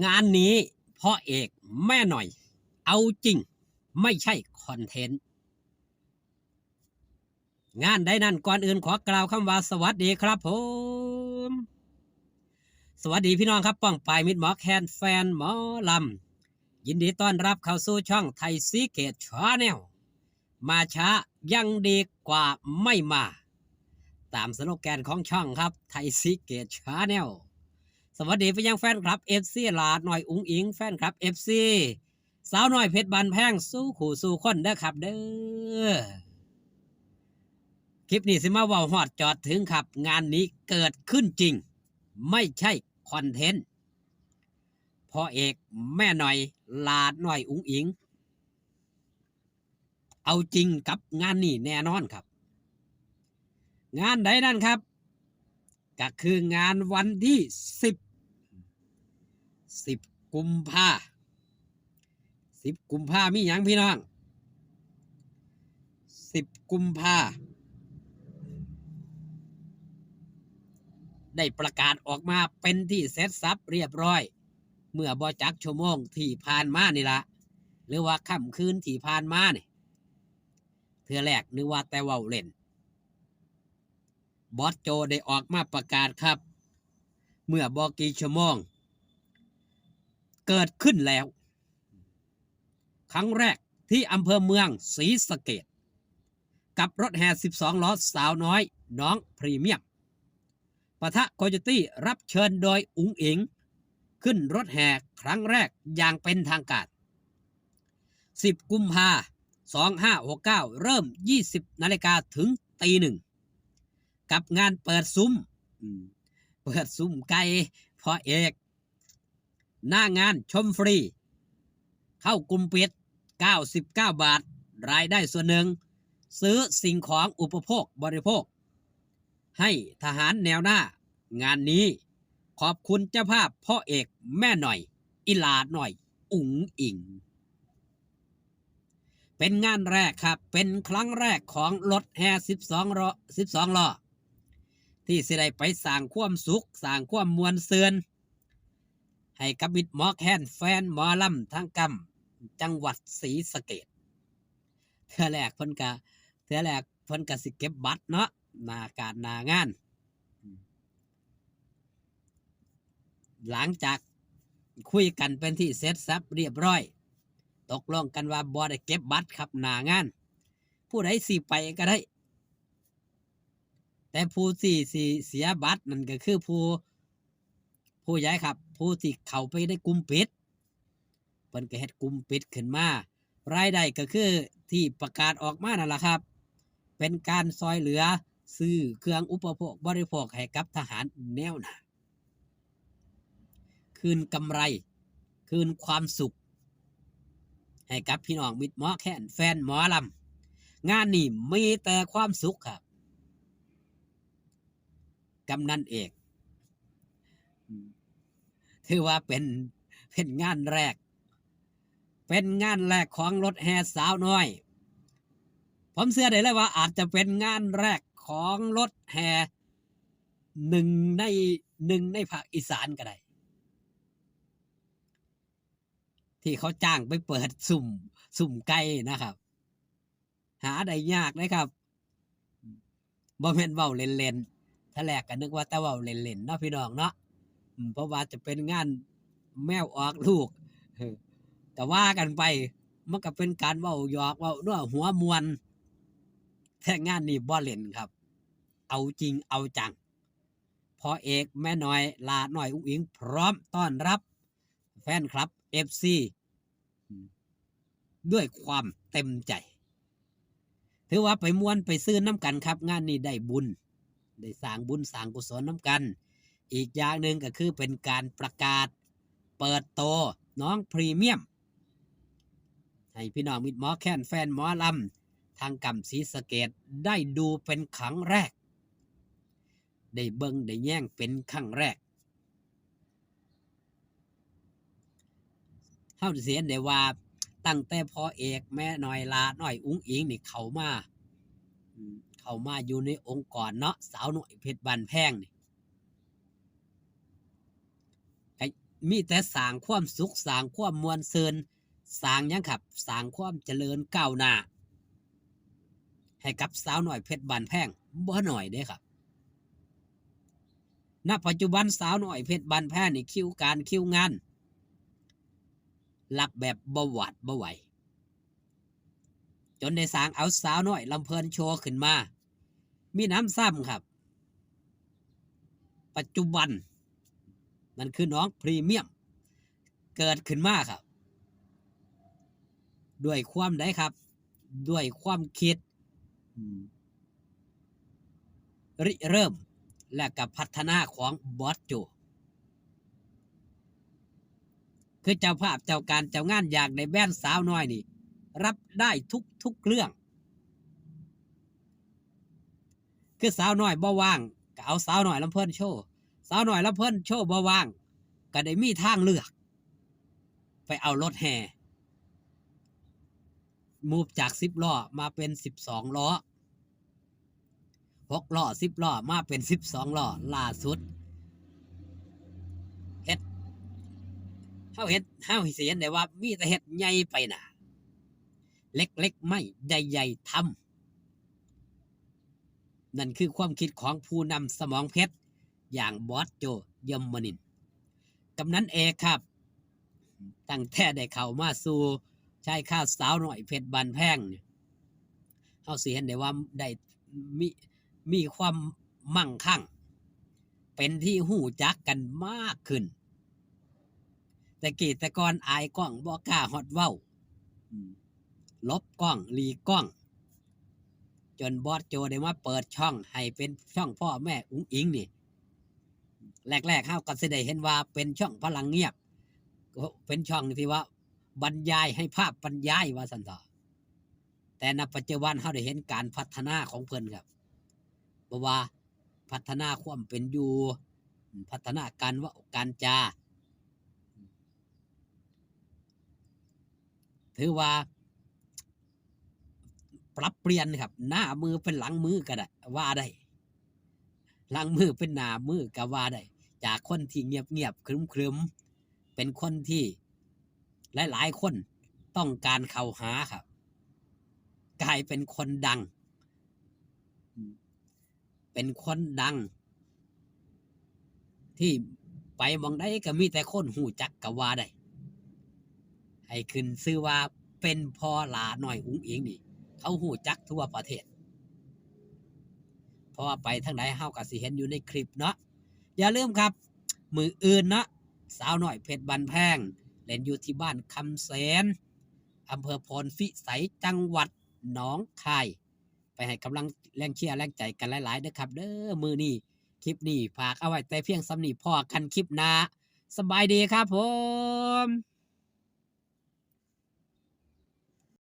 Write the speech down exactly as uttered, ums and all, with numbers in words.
งานนี้พ่อเอกแม่หน่อย เอาจริง ไม่ใช่คอนเทนต์ งานใดนั้นก่อนอื่นขอกล่าวคำว่าสวัสดีครับผม สวัสดีพี่น้องครับ ป้องปายมิตรหมอแคนแฟนหมอลำ ยินดีต้อนรับเข้าสู่ช่องไทยซีเกตชาแนล มาช้ายังดีกว่าไม่มา ตามสโลแกนของช่องครับ ไทยซีเกตชาแนล สวัสดีไปยังแฟนคลับ เอฟซี หลาดหน่อยอุ๋งอิ๋ง แฟนคลับ เอฟซี สาวน้อยเพชรบ้านแพง สู้คู่สู้คนเด้อครับเด้อ คลิปนี้สิมาเว้าฮอดจอดถึงครับ งานนี้เกิดขึ้นจริง ไม่ใช่คอนเทนต์ พ่อเอกแม่หน่อย หลาดหน่อยอุ๋งอิ๋ง เอาจริงกับงานนี้แน่นอนครับ งานใดนั้นครับ ก็คืองานวันที่สิบ สิบกุมภา สิบกุมภามีหยังพี่น้อง สิบกุมภา ได้ประกาศออกมาเป็นที่เสร็จสับเรียบร้อย เมื่อบ่จักชั่วโมงที่ผ่านมานี่ละ หรือว่าค่ำคืนที่ผ่านมานี่ เทื่อแรกนึกว่าแต่เว้าเล่น บอสโจได้ออกมาประกาศครับ เมื่อบ่กี่ชั่วโมง เกิดขึ้นแล้ว ครั้งแรกที่อำเภอเมืองศรีสะเกษ กับรถแห่ สิบสอง ล้อสาวน้อย น้องพรีเมียม ปะทะโคโยตี้ รับเชิญโดยอุ๋งอิ๋ง ขึ้นรถแห่ครั้งแรกอย่างเป็นทางการ สิบกุมภา สองห้าหกเก้า เริ่ม ยี่สิบนาฬิกาถึงตีหนึ่ง กับงานเปิดซุ้ม อืม เปิดซุ้มไก่พ่อเอก หน้างานชมฟรี เข้ากลุ่มปิด เก้าสิบเก้าบาท รายได้ส่วนหนึ่ง ซื้อสิ่งของอุปโภคบริโภค ให้ทหารแนวหน้า งานนี้ขอบคุณเจ้าภาพพ่อเอกแม่หน่อย อีหลาหน่อยอุ๋งอิ๋ง เป็นงานแรกครับ เป็นครั้งแรกของรถแห่ สิบสอง ล้อ สิบสอง ล้อ ที่สิได้ไปสร้างความสุข สร้างความม่วนซื่น ให้กับมิตรหมอแคนแฟนหมอลำทั้งกำจังหวัดศรีสะเกษ เทื่อแรกเพิ่นกะ เทื่อแรกเพิ่นกะสิเก็บบัตรเนาะ หน้าการหน้างาน หลังจากคุยกันเป็นที่เสร็จสับเรียบร้อย ตกลงกันว่าบ่ได้เก็บบัตรครับหน้างาน ผู้ใดสิไปก็ได้ แต่ผู้ที่สิเสียบัตรนั่นก็คือผู้ ผู้ใหญ่ครับ ผู้ที่เข้าไปในกลุ่มปิด เพิ่นก็เฮ็ดกลุ่มปิดขึ้นมา รายได้ก็คือที่ประกาศออกมานั่นล่ะครับ เป็นการซอยเหลือซื้อเครื่องอุปโภคบริโภคให้กับทหารแนวหน้า คืนกำไร คืนความสุข ให้กับพี่น้องมิตรหมอแคนแฟนหมอลำ งานนี้มีแต่ความสุขครับ กำนันเอก อืม ถือว่าเป็น เป็นงานแรก เป็นงานแรกของรถแห่สาวน้อย ผมเชื่อได้เลยว่าอาจจะเป็นงานแรกของรถแห่หนึ่งใน หนึ่งในภาคอีสานก็ได้ ที่เขาจ้างไปเปิดซุ่ม ซุ่มไก่นะครับ หาได้ยากนะครับ บ่แม่นเว้าเล่นๆ ถ้าแรกก็นึกว่าแต่เว้าเล่นๆ เนาะพี่น้องเนาะ อืม เพราะว่าจะเป็นงานแมวออกลูก เออ ก็ว่ากันไป มันก็เป็นการเว้าหยอกเว้านัวหัวม่วน แต่งานนี้บ่เล่นครับ เอาจริงเอาจัง พ่อเอกแม่น้อย หลาน้อยอุ๋งอิ๋ง พร้อมต้อนรับแฟนคลับ เอฟซี อืม ด้วยความเต็มใจ ถือว่าไปม่วนไปซื่นนำกันครับ งานนี้ได้บุญ ได้สร้างบุญสร้างกุศลนำกัน อีกอย่างหนึ่งก็คือเป็นการประกาศเปิดโตน้องพรีเมียม ให้พี่น้องมิตรหมอแคนแฟนหมอลำทางกำศรีสะเกษได้ดูเป็นครั้งแรก ได้เบิ่งได้แยงเป็นครั้งแรก เฮาสิเห็นได้ว่าตั้งแต่พ่อเอกแม่น้อยหลาน้อยอุ๋งอิ๋งนี่เข้ามา อืม เข้ามาอยู่ในองค์กรเนาะ สาวน้อยเพชรบ้านแพงนี่ ก็ มีแต่สร้างความสุข สร้างความม่วนซื่น สร้างหยังครับ สร้างความเจริญก้าวหน้า ให้กับสาวน้อยเพชรบ้านแพง บ่น้อยเด้ครับ ณ ปัจจุบันสาวน้อยเพชรบ้านแพงนี่คิวการคิวงาน รับแบบบ่หวาดบ่ไหว จนได้สร้างเอาสาวน้อยลำเพลินโชว์ขึ้นมา มีหนำซ้ำครับ ปัจจุบัน นั่นคือน้องพรีเมียม เกิดขึ้นมาครับ ด้วยความใดครับ ด้วยความคิด อืม ริเริ่ม และก็พัฒนาของบอสโจ คือเจ้าภาพเจ้าการเจ้างานอยากได้แบรนด์สาวน้อยนี่ รับได้ทุกๆเรื่อง คือสาวน้อยบ่ว่าง ก็เอาสาวน้อยลำเพลินโชว์ สาวน้อยลำเพลินโชว์บ่ว่าง ก็ได้มีทางเลือก ไปเอารถแห่ move จากสิบล้อมาเป็นสิบสองล้อ หกล้อ สิบล้อ มาเป็นสิบสองล้อ ล่าสุด เฮ็ด เฮาเฮ็ด เฮาสิเห็นได้ว่ามีแต่เฮ็ดใหญ่ไปหน้า เล็กๆไม่ ใหญ่ๆทำ นั่นคือความคิดของผู้นำสมองเพชร อย่างบอสโจ ยมนินทร์ กำนันเอกครับ ตั้งแต่ได้เข้ามาสู่ชายคาสาวน้อยเพชรบ้านแพงเนี่ย เฮาสิเห็นได้ว่าได้มี มีความมั่งคั่ง เป็นที่ฮู้จักกันมากขึ้น แต่กี้แต่ก่อนอายกล้อง บ่กล้าฮอดเว้า อืม หลบกล้อง หลีกกล้อง จนบอสโจได้มาเปิดช่องให้เป็นช่องพ่อแม่อุ๋งอิ๋งนี่ แรกๆ เฮาก็สิได้เห็นว่าเป็นช่องพลังเงียบ เป็นช่องที่ว่าบรรยายให้ภาพบรรยายว่าซั่นเถาะ แต่ณปัจจุบันเฮาได้เห็นการพัฒนาของเพิ่นครับ บ่ว่าพัฒนาความเป็นอยู่ พัฒนาการเว้าการจา ถือว่าปรับเปลี่ยนครับ หน้ามือเป็นหลังมือก็ได้ ว่าได้ หลังมือเป็นหน้ามือก็ว่าได้ จากคนที่เงียบๆ ครึ้มๆ เป็นคนที่หลายๆ คนต้องการเข้าหาครับ กลายเป็นคนดัง เป็นคนดัง ที่ไปหม่องใดก็มีแต่คนฮู้จักก็ว่าได้ ให้ขึ้นชื่อว่าเป็นพ่อหล้าน้อยอุ๋งอิ๋งนี่ เขาฮู้จักทั่วประเทศ เพราะว่าไปทางใดเฮาก็สิเห็นอยู่ในคลิปเนาะ อย่าลืมครับ มื้ออื่นเนาะ สาวน้อยเพชรบ้านแพง เล่นอยู่ที่บ้านคำแสน อำเภอโพนพิสัย จังหวัดหนองคาย ไปให้กำลังแรงเชียร์แรงใจกันหลายๆเด้อครับเด้อ มื้อนี้ คลิปนี้ฝากเอาไว้แต่เพียงส่ำนี้ พ้อกันคลิปหน้า สบายดีครับผม